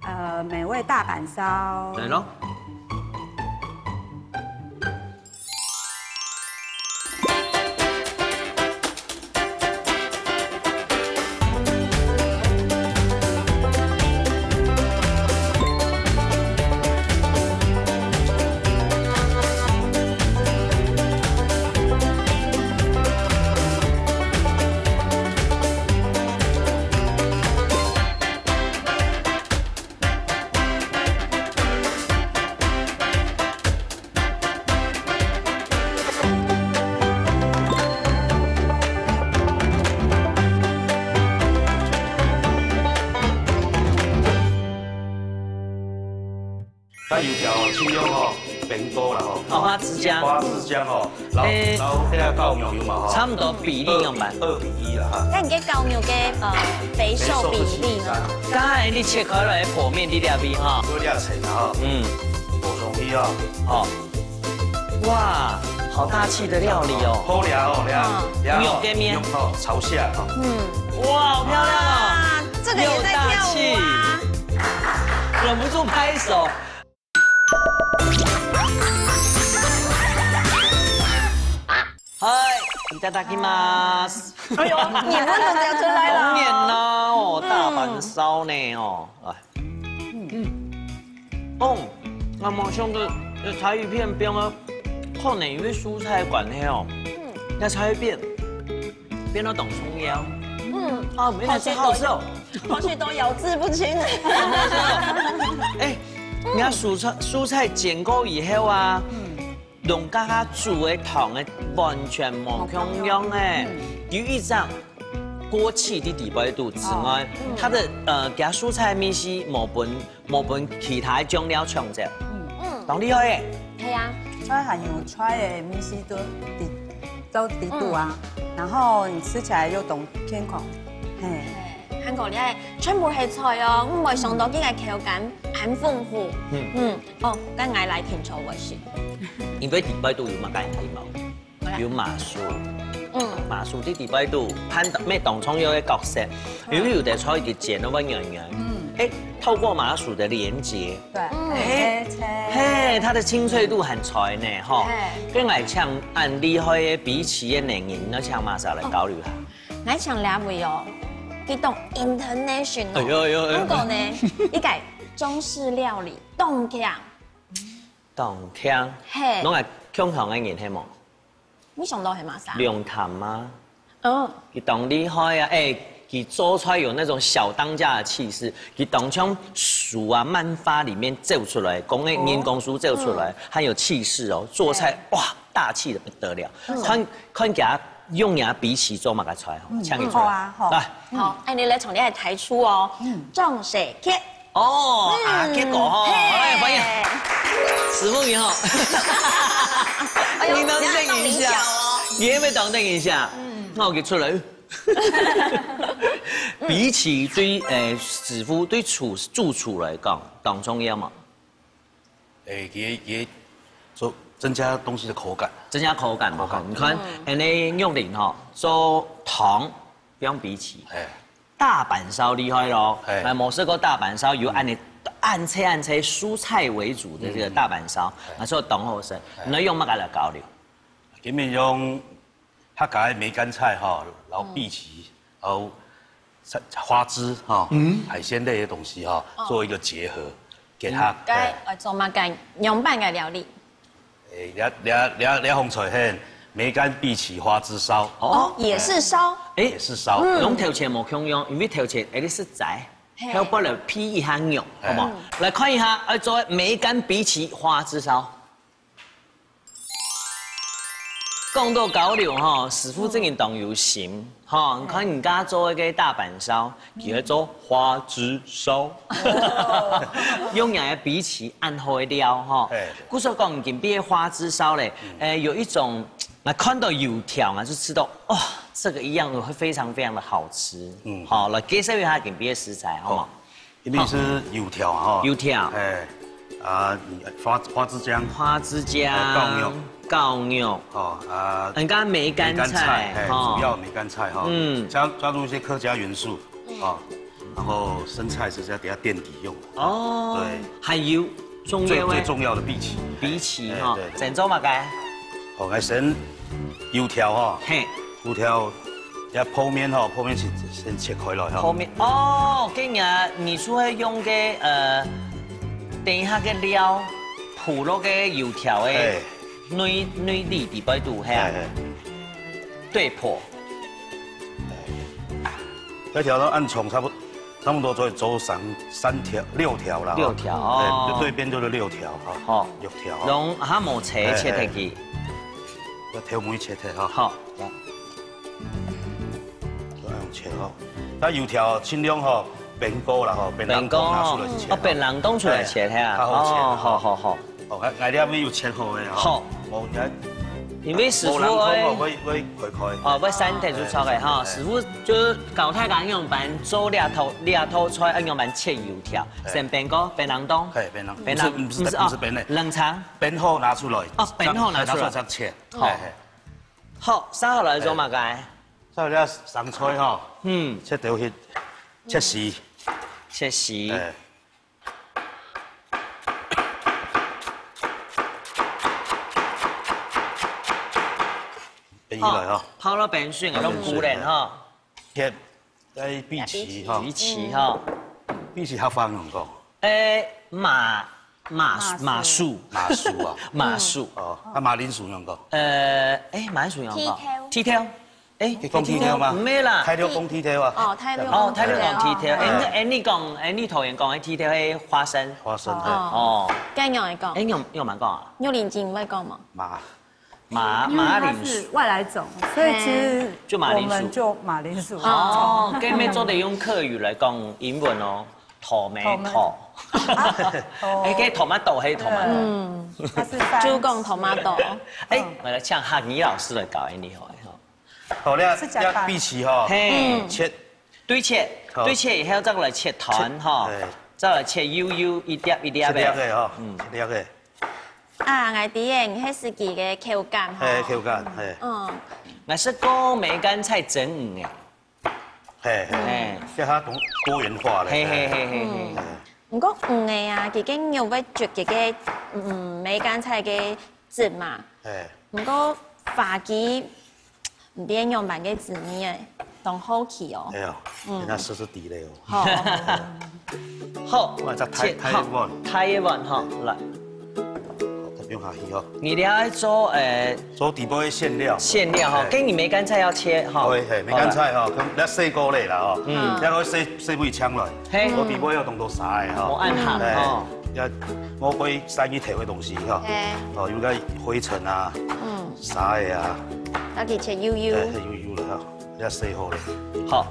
呃，美味大阪燒。來咯。 該油條哦，盡量吼，平多啦吼。哦，花枝漿。花枝漿吼，然後，欸，然後這個高粱油嘛吼。差不多比例用嘛。二比一啦哈。該你个高粱个，呃，肥瘦比例呢？剛才你切開來个剖面，你這位哈。有兩層啦哈。嗯。補充一下。哦。哇，好大气的料理哦！好料哦，料，嗯。料哦，牛肉跟面。用哦，朝下哦。嗯。哇，好漂亮哦！哇，这个也在跳舞啊！又大气，忍不住拍手。嗨，いただきます。哎呦，你们都讲出来了。童年呐，哦，大阪烧呢，哦，来。 哦，那么像个，呃，柴鱼片变了，可能因为蔬菜的关系哦，那柴鱼片变到当重要。嗯，啊，没有，好吃，好吃哦。好吃都咬字不清。哎，你看蔬菜，蔬菜煎过以后啊，嗯， 用家下煮个湯个完全無共樣欸。嗯。有一隻過去的底背肚之外，哦，嗯。佢个，呃，佢个蔬菜味緒無分，無分其他醬料搶走。嗯。嗯。當厲害欸。係啊。佢還有菜个味緒都在，在底肚啊，嗯。然後你吃起來又當健康。嘿。嘿，還過你看，全部係菜哦，毋會想到佢个口感恁豐富。嗯。嗯。 哦，該𠊎來定著會食。因為底背肚有麼个地方？有麻薯。嗯。麻薯在底背肚，扮演當重要个角色。嗯。因為有个菜佢煎到會軟軟。嗯。欸，透過麻薯个連接，對。嗯。欸，切，切。嘿，佢个清脆度還在呢，吼。嘿。該𠊎請恁厲害个比奇个能人，愛請麼儕來交流下？哦。𠊎請兩位哦，佢當international。哎喲，哎喲，哎喲。毋過呢，佢个中式料理，當強。 當強。嘿。攏係共同个人係無？你想到係麼儕？龍潭啊。嗯。佢當厲害啊，欸，佢做菜有那種小當家的氣勢，佢當像書啊、漫畫裡面走出來，講个人講書走出來，嗯。很有氣勢哦，做菜，嘿。哇，大氣得不得了。嗯。看，看佢用佢比奇做麼个菜吼，嗯，請佢出來。好啊，好。來。好，欸，你來從你个台出哦。嗯。中式劇。 哦，啊，嗯，結果吼，嘿。欸，歡迎。師傅你好。哎喲，你等等一下，你要等一下哦。你要不要等一下？嗯。那我給出來。比奇對，欸，師傅對廚，主廚來講，當重要嘛。欸，佢，佢做，增加東西的口感。增加口感嘛，口感。你看，嗯。恁呢玉玲吼，做湯，不用比奇。欸。 大阪燒厲害咯，嘿。欸，無食過大阪燒，有恁呢，恁細恁細蔬菜為主的這個大阪燒，嗯。啊，所以當好食。嘿。你用麼个來交流？今日用客家的梅干菜吼，然後荸薺，嗯。然後花枝吼，嗯。海鮮類的東西吼，哦。做一個結合，給它，嗯，該，嘿。呃，做麼个樣般个料理？ 欸，這，這，這，這紅菜係梅干荸薺花枝燒。哦，也是燒。欸，也是燒。嗯。攏頭前無共樣，因為頭前，欸，你食齋，嘿。後背來配一下肉，嘿。好無？嗯。來看一下，愛做梅干荸薺花枝燒。講到交流吼，師傅真个當有心。嗯。 吼，你看人家做一個大阪燒，嗯。佢愛做花枝燒。哦。用人个荸薺恁好个料吼。嘿。故所講，今晡日个花枝燒咧，嗯。欸，有一種，啊，看到油條啊，就知道，哇，這個一樣會非常非常的好吃。嗯。好，來介紹一下今晡日个食材，好無？好。 一定係油條啊，吼。油條。欸，啊，花，花枝漿。花枝漿。欸，絞肉。絞肉。哦，啊，人家梅干菜，梅干菜，欸，吼。主要梅干菜，吼。嗯。加，加入一些客家元素，嗯。哦，然後生菜是要給它墊底用的。哦。對。還有重要的。最，最重要的荸薺。荸薺，欸，吼，對。整做麼个？哦，來先油條，吼。嘿。油條 這泡麵吼，泡麵先，先切開來吼。泡麵，哦，跟你啊，你是會用个，呃，等一下个料，鋪落个油條个嘿。內，內裡底背肚，嘿啊。嘿，嘿。對破。嘿。這條都按重差不多，差不多做，做三，三條，六條啦，吼。六條，哎，哦。就對邊就是六條，哈。好。六條，哈。用，哈，無切，嘿，切忒去。嘿。 要頭尾切忒哈。好。來。這樣切哈。該油條盡量吼，邊個啦吼，邊人講拿出來切哈。哦，邊人講出來切哈。哎，較好切哈。哦，好，好，好。哦，𠊎，𠊎這位有切好个哈。好。無，你看，因為師傅無人看哦，愛會會開開。哦，愛三台就出來哈，哎，師傅就教大家仰般做這道這道菜，愛仰般切油條，哎，先煸過，煸冷凍，哎，煸冷，煸冷，毋係毋係毋係哦，毋係煸嘞，冷藏。煸好拿出來，哦，煸好拿出來。拿出來再切，好，哎，哎，好，續下來做麼个？續下來生菜哈，嗯，切條去，切絲，切絲，哎。 煸起來哈。好，泡到煸水，用煸水，用焐哈。切，愛荸薺哈。荸薺哈。荸薺客話仰講？誒，馬，馬，馬薌。馬薌啊。馬薌。哦，啊，馬鈴薯仰講？呃，誒，馬鈴薯仰講？薺豆。薺豆。 誒，佢講薺豆嗎？毋係啦。大陸講薺豆啊。哦，大陸講哦，大陸講薺豆。薺豆。誒，你，誒，你講，誒，你桃園講个薺豆係花生。花生，哦。哦。該仰會講？誒，仰，仰般講啊？玉玲姐會講無？馬，馬，因為它是馬鈴薯。外來種，所以其實就馬鈴薯。我們就馬鈴薯。哦，該乜做得用客語來講英文哦，tomato。哦。誒，該tomato係tomato。嗯，它是番茄。就講tomato。誒，𠊎來請客語老師來教你好了吼。 好，這，這荸薺吼，嘿，切，對切，好，對切以後再來切團吼，切，嘿，再來切幼幼一粒一粒个，切粒个吼，嗯，切粒个。啊，𠊎知个，你係食佢个口感吼。嘿，口感，嘿。嗯，𠊎食過梅干菜蒸魚个，嘿，嘿，嘿，這下多多元化了，嘿嘿嘿嘿嘿。嗯。毋過魚个啊，佢个肉會啜佢个，嗯，梅干菜个汁嘛。嘿。毋過花枝 毋知仰般个滋味誒，當好奇哦。哎呀，嗯，人家試試底嘞哦。好，好，好，我再大，切，大一碗，好，大一碗哈，來。好，再放下去哦。你這愛做，誒，做底部个餡料。餡料哈，哎，跟你梅干菜要切哈。對，嘿，梅干菜哈，好了。跟，要洗過嘞啦哦，嗯，要洗，洗不會嗆了。 嘿。我底背有當多沙仔吼。無恁鹹吼。哎，也無會散去頭个東西吼。嘿。哦，有个灰塵啊，嗯，沙仔啊，啊，佢切幼幼。哎，切幼幼了吼，也洗好了。好。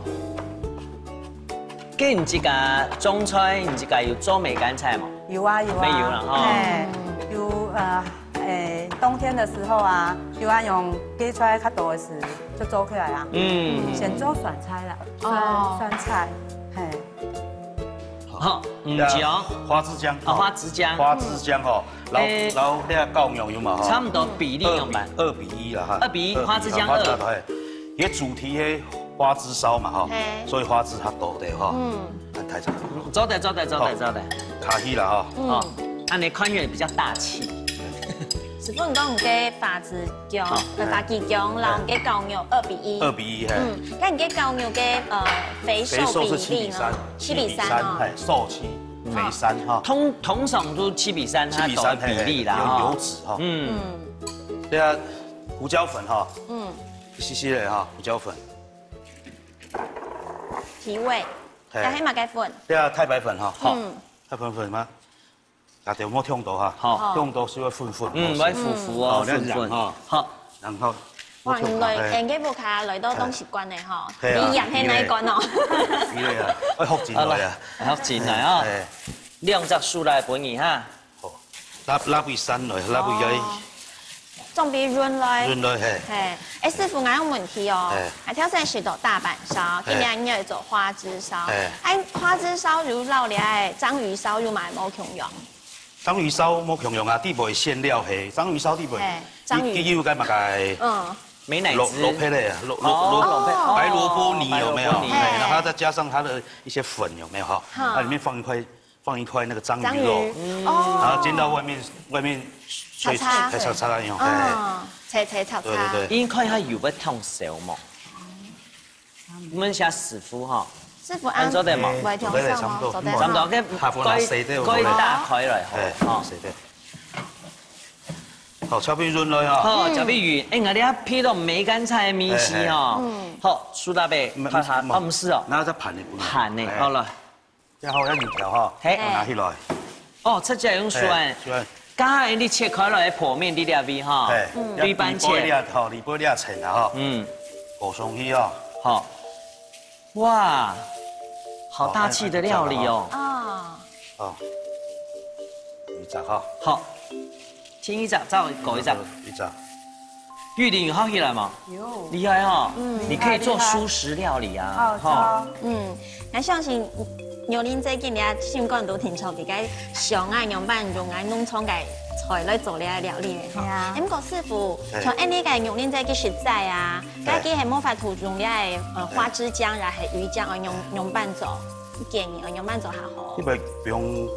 該你自家種菜，你自家有做梅干菜無？有啊，有啊。乜有啦吼。嘿，有，呃， 哎，冬天的時候啊，就愛用結出來較多个時，就做起來啊。嗯。先做酸菜啦，酸，哦，酸菜，嘿。好，嗯，這樣，花枝薑，哦，花枝薑。花枝薑吼，然後，哎，然後那個高粱有嘛吼，差不多比例有嘛？二比，二比一啦哈。二比一，二比一，花枝薑二。花枝薑，嘿，因為主題个花枝燒嘛吼，嘿，所以花枝較多个吼。嗯。啊，太長。做得，做得，做得，好，做得。下去啦吼。嗯。哦，恁樣看起來比較大氣。 師傅，你講你个花枝薑，好，呃，花枝薑，然後你个高粱二比一。二比一，嘿。嗯，該你个高粱个，呃，肥瘦比例呢？肥瘦是七比三，七比三哦。七比三，嘿，瘦七，嗯，肥三哈。通，通常都七比三，它都有比例啦，七比三，嘿，嘿，有，哈。有油脂哈。嗯。嗯。對啊，胡椒粉哈。嗯。一息息个哈，胡椒粉。提味。嘿。還有麼个粉？對啊，太白粉哈。好。嗯。太白粉嗎？ 啊，對，莫忒多哈。好。忒多就會粉粉，嗯，會糊糊哦，哦，這樣粉粉。講哈。好。然後，哇，莫忒多，原來，嘿。𠊎个屋下來到東西罐个吼，嘿啊，你鹽係哪一罐哦？係啊，愛學進來啊。好了，學進來啊。哎。兩隻手來分你哈。好，拉，拉位散來，拉位个。哦。 準備潤來。潤來，嘿。嘿，哎，師傅，𠊎有問題哦。嘿。𠊎頭先食到大阪燒，嘿，今日你愛做花枝燒。嘿。哎，花枝燒有摎這个章魚燒有麼个無共樣？章魚燒無共樣啊，底背餡料嘿，章魚燒底背，嘿，章魚。佢，佢有个麼个，嗯。美乃滋。蘿，蘿蔔類啊，蘿，蘿，哦，蘿蔔，哦，白蘿蔔泥有沒有？白蘿蔔泥。嘿，然後再加上它的一些粉有沒有哈？哈。那裡面放一塊 放一塊那個章魚肉，章魚，嗯，哦，然後煎到外面，外面脆，擦擦，哎，擦擦那種，哎。哦，脆脆擦擦。對，對，對。應該還有會燙手嘛？問一下師傅哈。師傅，恁做得無？哎，會燙手嗎？做得，差不多。做得。差不多，該，下分下細啲，可以，可以打開來吼，哎，哦。細啲。好，炒片潤來哈。好，炒片魚，哎，𠊎這配到梅干菜个味緒哈。哎，哎。嗯。好，蘇大伯，沒，拍下，沒，哦，毋係哦。那在盤裡不能。盤呢，哎。好了。 然後愛油條哈，嘿。拿起來。哦，直接用手按。嘿，手按。剛才你切開來个剖面，你這位哈，嘿，嗯，對半切。裡背這，吼，裡背這層啊，吼。嗯。裹上去哦。好。哇，好大氣的料理哦。好，還有，還有一隻哈。哦。一隻哈。好。先一隻，再過一隻。一隻。玉玲有好起來嗎？有。厲害哈，嗯，你可以做蔬食料理啊，哈。好，嗯，𠊎相信玉玲姐今日心肝肚定著自家想愛仰般用𠊎農場个菜來做這个料理个哈。係啊。毋過師傅，像恁呢个玉玲姐个食材啊，該佢係無法度用這个呃花枝漿啊，係魚漿啊，仰仰般做？你建議愛仰般做較好？你毋用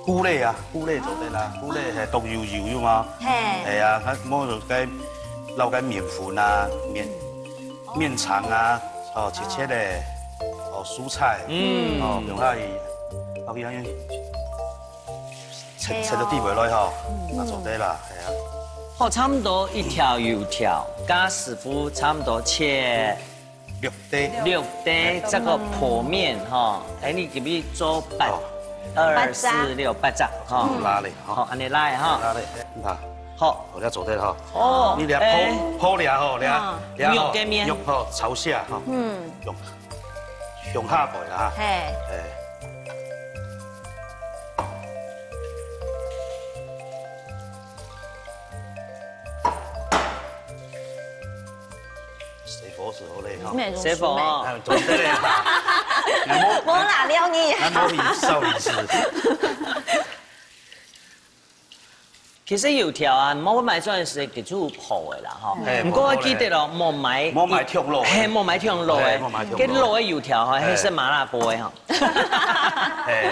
菇類啊，菇類做得啦，菇類係當油油个嘛。係。係啊，佢無就該撈該麵粉啊，麵麵腸啊，哦，切切个，哦，蔬菜，嗯，哦，用下去，落去切切到底背來吼，啊做得啦，係啊。好，差毋多一條油條，家師傅差毋多切六垤，六垤，這個剖面吼，哎，你這邊做八，二四六八隻吼，拉咧吼，好，恁呢拉哈，拉咧，你看。 好，好，這做得吼。哦，你這剖，哎，剖了吼，了，嗯，了吼，肉个面，肉吼，朝下吼，嗯，向，向下背啦哈。嘿，哎，細火時候咧吼，妹妹，細火哦，哎，做得咧哈，無啦，了你，咱無少女時。 其實油條啊，毋好買出來係佢就泡个啦，吼。嗯。毋過愛記得哦，莫買，莫買忒老个。嘿，莫買忒老个。嘿，莫買忒老个。該老个油條吼，嘿。係麻辣鍋个吼。嘿。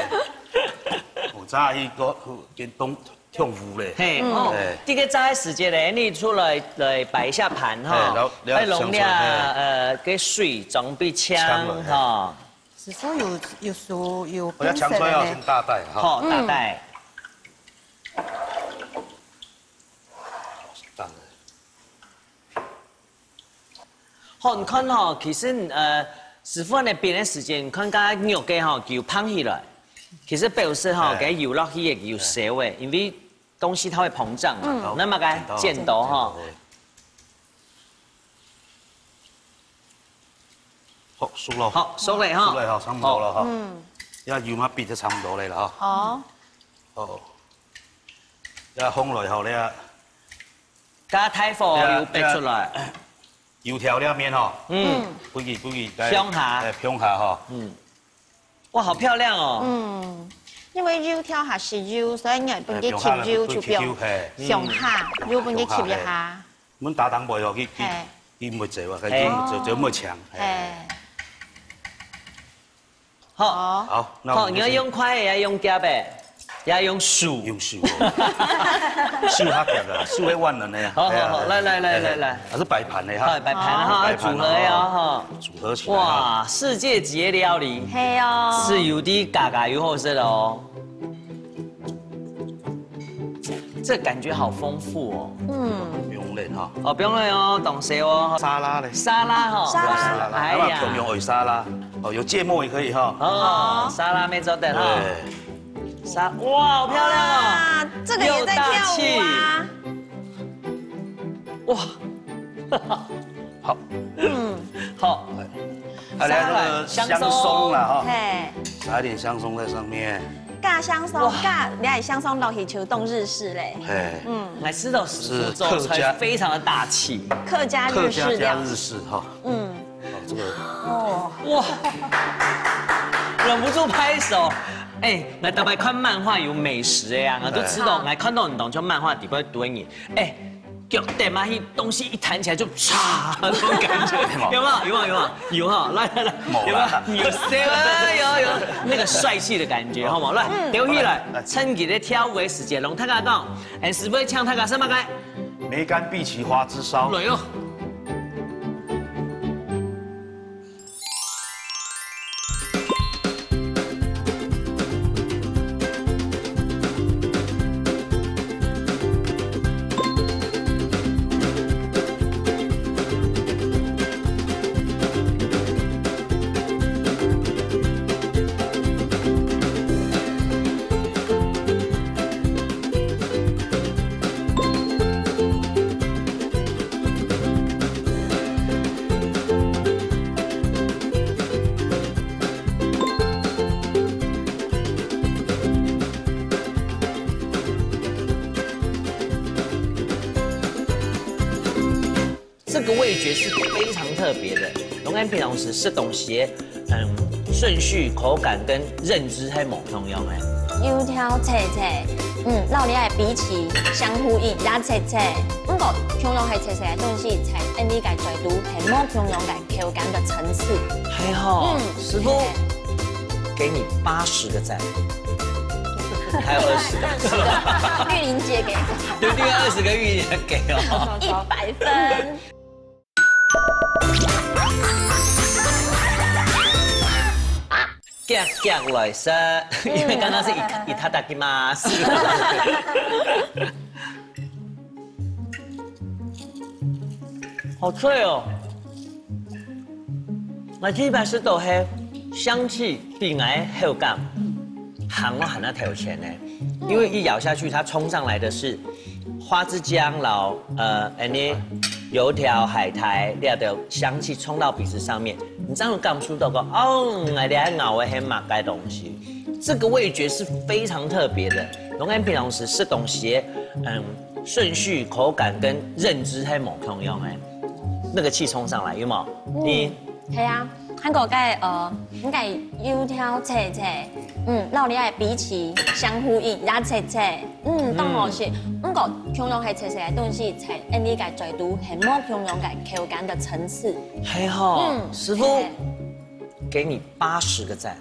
有炸一個，跟東，忒烏咧。嘿，嗯。哦，嘿。這個炸个時節咧，你出來，來擺一下盤吼，嘿，然後，然後愛弄了，想出來，嘿。呃，該水準備嗆，嗆了，嘿。吼。師傅有，有手，有我要搶出來要先大袋哈。好，大袋。嗯。 好，你看吼，其實，呃，師傅恁呢煸个時間，你看該肉个吼，佢有膨起來。其實表示吼，嘿。該油落去个有燒个，因為東西它會膨脹嘛。嗯。那麼該剪刀吼，剪刀，嘿。 好，熟了。好，熟了哈。熟了哈，差不多了哈。好。嗯。這油嘛煸就差不多了啦哈。好。哦。這放落好了。加大火，這，油煸出來。這，油條這面哈。嗯。分佢，分佢，來，向下。哎，向下哈。嗯。哇，好漂亮哦。嗯，因為油條還係油，所以你愛分佢吸油，哎，向下，就放向下，嘿。油分佢吸一下。向下，嘿。 阮打當背哦，佢，佢，嘿。佢毋會走啊，嘿。佢就，就毋會搶，嘿。嘿。好。好，那我們就先好，你要用筷也用夾个，也用手。用手哦。手較夾啦，手會彎了呢。好，好，好，嘿。來，來，來，嘿，嘿。來，來。還是擺盤的哈。好，擺盤哈，好，擺盤哦。組合呀，哈。組合起來哈。哇，世界級的料理。嘿哦。是有的嘎嘎有好食的哦。 這感覺好豐富哦。嗯。不用了哈。哦，不用了哦，當燒哦。沙拉咧？沙拉哈。沙拉。沙拉，哎呀。那麼共樣愛沙拉，哦，有芥末也可以哈。哦，沙拉沒做得哈。對。沙，哇，好漂亮哦。哇，這個也在跳舞啊。又大氣。哇。 好。嗯。好。哎，還有那個香鬆啦，哈。嘿。撒一點香鬆在上面。加香鬆，哇。加，你看香鬆落去就當日式咧。嘿。嗯。來吃到師傅做出來是客家，非常的大氣。客家日式料理。客家加日式，哈。嗯。哦，這個。哦。哇。忍不住拍手。哎，𠊎逐擺看漫畫有美食个啊，𠊎都知道，哎。𠊎看到你當像漫畫底背蹲你。哎， 腳蹬下去，東西一彈起來就唰，那種感覺，有沒有？有沒有？有沒有？有哈，來來來，沒啦。有沒有？有笑啊，有有，那個帥氣的感覺，好不好？來，嗯。丟起來，來。趁佢个跳舞个時間，同大家講，俺師傅請大家食麼个？梅乾荸薺花枝燒。來哦。味覺是非常特別的，同𠊎平常時食東西个，嗯，順序、口感跟認知係無共樣个。油條脆脆，嗯，摎你个荸薺、香菇葉也脆脆，毋過共樣係脆脆个東西，在𠊎俚个嘴肚係無共樣个口感个層次。係吼，嗯，師傅，對。給你八十個讚，還有二十個。二十個，玉玲姐給。對，另外二十個玉玲姐給哦。一百分。 夾夾來食，因為剛剛是いただきます。好脆哦！我第一擺食到係香氣比𠊎个口感還要還要頭前呢，因為一咬下去，它衝上來的是花枝漿，然後呃，and then油條、海苔，這个香氣衝到鼻子上面，你正有感受到講，哦，𠊎這咬个係麼个東西。這個味覺是非常特別的，同𠊎平常時食東西个，嗯，順序、口感跟認知係無共樣个。那個氣衝上來，有無？你係啊，還過該呃，應該油條脆脆，嗯，摎你个荸薺、香菇葉也脆脆，嗯，當好食。毋過共樣係脆脆个東西，在𠊎俚个嘴肚係無共樣个口感个層次。係吼，嗯，師傅，係。給你八十個讚，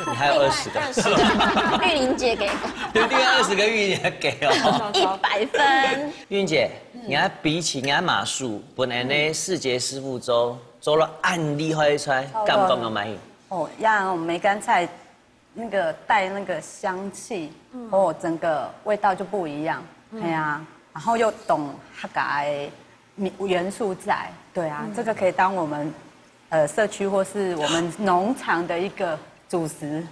你還有二十個。二十個，玉玲姐給。對，另外二十個玉玲姐給哦。一百分。玉玲姐，你个荸薺，你个麻薯，本來呢，世杰師傅做，做了恁厲害个菜，感覺有滿意？哦，呀，梅干菜那個帶那個香氣，哦，整個味道就不一樣。哎呀，然後又懂客家的元素在，對啊，這個可以當我們呃社區或是我們農場的一個主食。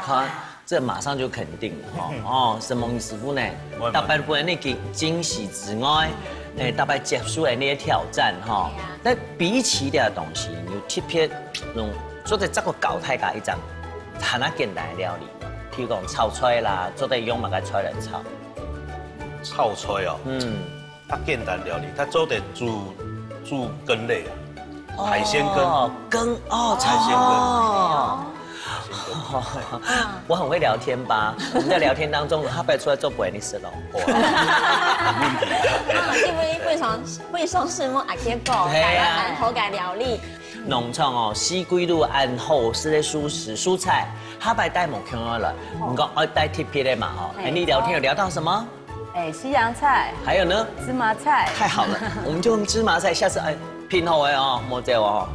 看，這馬上就肯定了哈。哦，承蒙師傅呢，逐擺分𠊎个驚喜之外，誒，逐擺接受𠊎个挑戰哈。但荸薺个東西，有特別用做得再過教大家一張，還較簡單个料理，譬如講炒菜啦，做得用麼个菜來炒？炒菜哦，嗯，較簡單料理，佢做得煮煮羹類啊，海鮮羹。哦，羹哦，海鮮羹。哦。我很會聊天吧？我們在聊天當中，他擺出來做不會你吃咯。哇，沒問題。啊，因為為什麼為什麼是摸阿杰哥，係啊，很好个料理。農場哦，四季都恁好食个蔬食蔬菜，下擺帶無共樣來，毋過愛帶特別个嘛吼。哎，你聊天有聊到什麼？ 哎，西洋菜。還有呢？芝麻菜。太好了，我們就用芝麻菜，下次哎，拼好哎哦，莫走哦。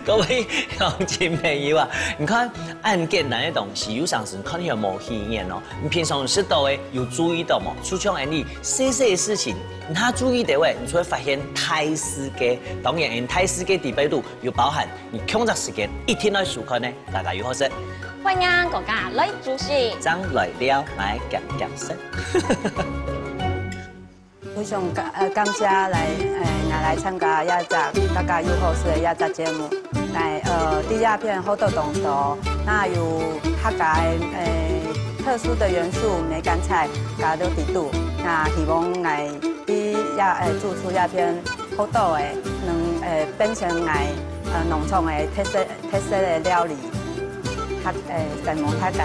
各位鄉親朋友啊，你看，恁簡單个東西，有常時看起來無起眼哦。你平常食到个，有注意到無？就像恁樣細細个事情，你還注意到个，你就會發現大世界。當然，大世界裡背肚有包含你共隻時間一定愛收看个。 大家有好食。歡迎大家來煮食。正來尞，來夾夾食。非常感呃感謝來呃來來參加這隻大家有好食个這隻節目。來呃，第二片好多動作，那有客家个呃特殊的元素，梅干菜加到底肚，那希望來第二呃做出這片好多个能呃變成來呃農場个特色特色个料理。 大，誒，承蒙大家。